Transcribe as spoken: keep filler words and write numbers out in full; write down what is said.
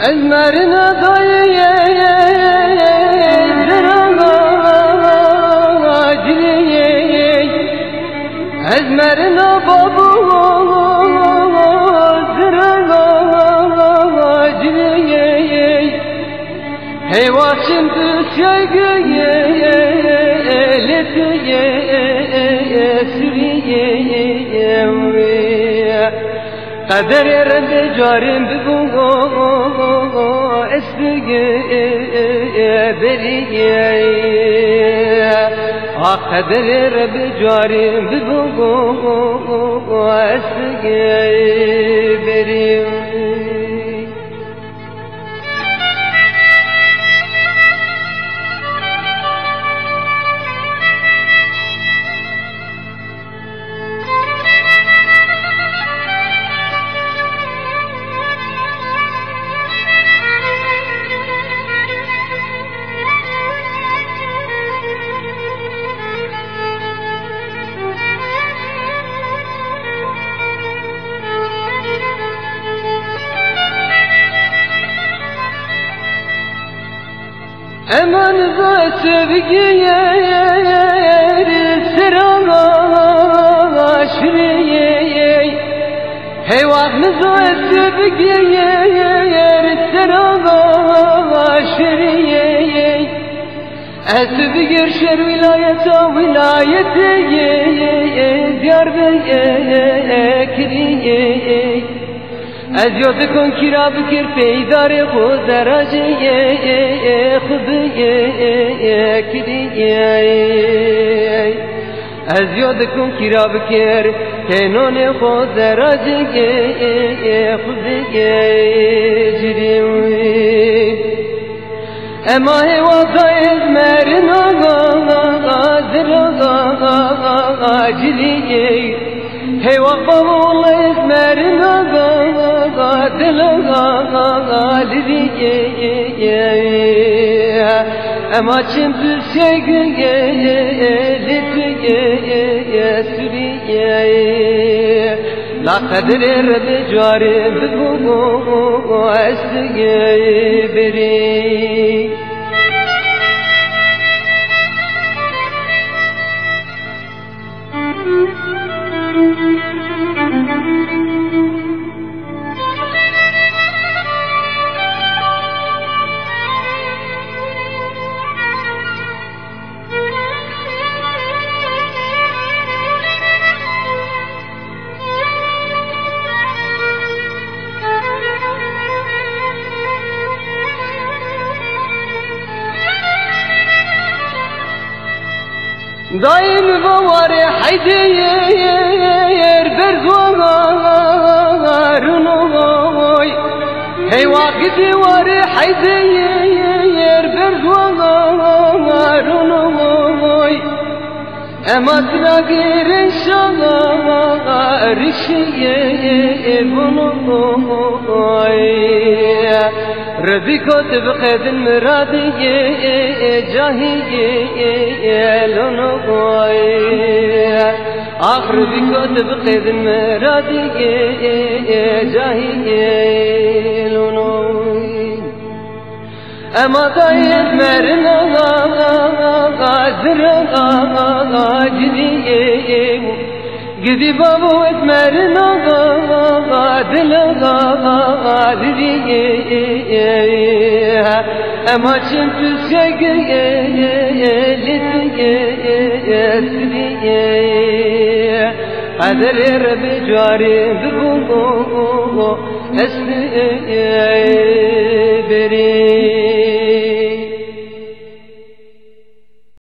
Ez merina dayê, zira ciliyê. Ez merina babo, zira ciliyê. Heywa çin tu sevgiye, letiye, suriye. Qederê rindê carîn bibo, ez bigê berî. Ah, qederê rindê carîn bibo, ez bigê berî. Eman za sevgiye, sera şiriyê. Heywa nizo ez bigir sera şiriyê. Ez bigir şer wîlayeta wîlayetê, Diyarbekiriyê. Ez yo dikon kîra bikir peydarê xo zerajê xo bigiriyê. Ez yo dikon kîra bikir, tenonê xo zeracê xo bigê cirî. Ema hêwa da ez merina zira cilî. Hêwa bavul ez merina dila lirî. Ema çim tu Şegirê litiye suriye. La qedirê Rebê carê bibo, ez digê birî. Daîm va warê Heyder berz warun oy. Heywa gidi warê Heyder berz warun oy. Ema tira girê şarişîye vun oy. Rebîko ti biqedin miradî cahî lon oy. Ax Rebîko ti biqedin miradî cahî lon oy. Ema dayê merina zira cilî. Gidî bavo ez merina dila dilî. Ema çim tu Şegirê litiye suriye. Qederê Rebê carê bibo, ez digê